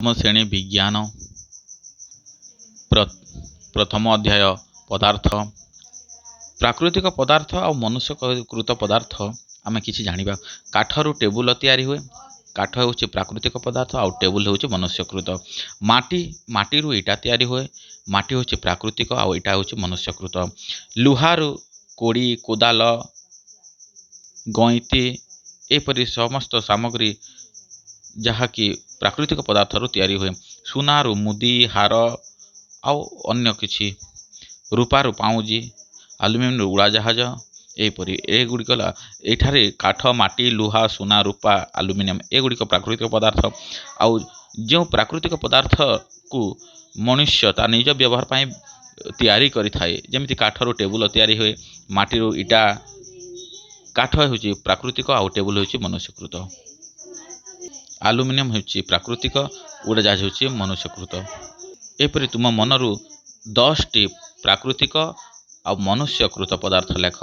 ଶ୍ରେଣୀ ବିଜ୍ଞାନ, ପ୍ରଥମ ଅଧ୍ୟାୟ, ପଦାର୍ଥ। ପ୍ରାକୃତିକ ପଦାର୍ଥ ଆଉ ମନୁଷ୍ୟକୃତ ପଦାର୍ଥ ଆମେ କିଛି ଜାଣିବା। କାଠରୁ ଟେବୁଲ ତିଆରି ହୁଏ। କାଠ ହେଉଛି ପ୍ରାକୃତିକ ପଦାର୍ଥ ଆଉ ଟେବୁଲ ହେଉଛି ମନୁଷ୍ୟକୃତ। ମାଟିରୁ ଇଟା ତିଆରି ହୁଏ। ମାଟି ହେଉଛି ପ୍ରାକୃତିକ ଆଉ ଇଟା ହେଉଛି ମନୁଷ୍ୟକୃତ। ଲୁହାରୁ କୋଡ଼ି, କୋଦାଳ, ଗଇଁତି ଏପରି ସମସ୍ତ ସାମଗ୍ରୀ ଯାହାକି ପ୍ରାକୃତିକ ପଦାର୍ଥରୁ ତିଆରି ହୁଏ। ସୁନାରୁ ମୁଦି, ହାର ଆଉ ଅନ୍ୟ କିଛି, ରୂପାରୁ ପାଉଁଜି, ଆଲୁମିନିୟମରୁ ଉଡ଼ାଜାହାଜ ଏହିପରି। ଏଗୁଡ଼ିକ ହେଲା ଏଇଠାରେ କାଠ, ମାଟି, ଲୁହା, ସୁନା, ରୂପା, ଆଲୁମିନିୟମ ଏଗୁଡ଼ିକ ପ୍ରାକୃତିକ ପଦାର୍ଥ। ଆଉ ଯେଉଁ ପ୍ରାକୃତିକ ପଦାର୍ଥକୁ ମନୁଷ୍ୟ ତା ନିଜ ବ୍ୟବହାର ପାଇଁ ତିଆରି କରିଥାଏ, ଯେମିତି କାଠରୁ ଟେବୁଲ ତିଆରି ହୁଏ, ମାଟିରୁ ଇଟା। କାଠ ହେଉଛି ପ୍ରାକୃତିକ ଆଉ ଟେବୁଲ ହେଉଛି ମନୁଷ୍ୟକୃତ। ଆଲୁମିନିୟମ ହେଉଛି ପ୍ରାକୃତିକ, ଉଡ଼ାଜାହାଜ ହେଉଛି ମନୁଷ୍ୟକୃତ। ଏପରି ତୁମ ମନରୁ 10ଟି ପ୍ରାକୃତିକ ଆଉ ମନୁଷ୍ୟକୃତ ପଦାର୍ଥ ଲେଖ।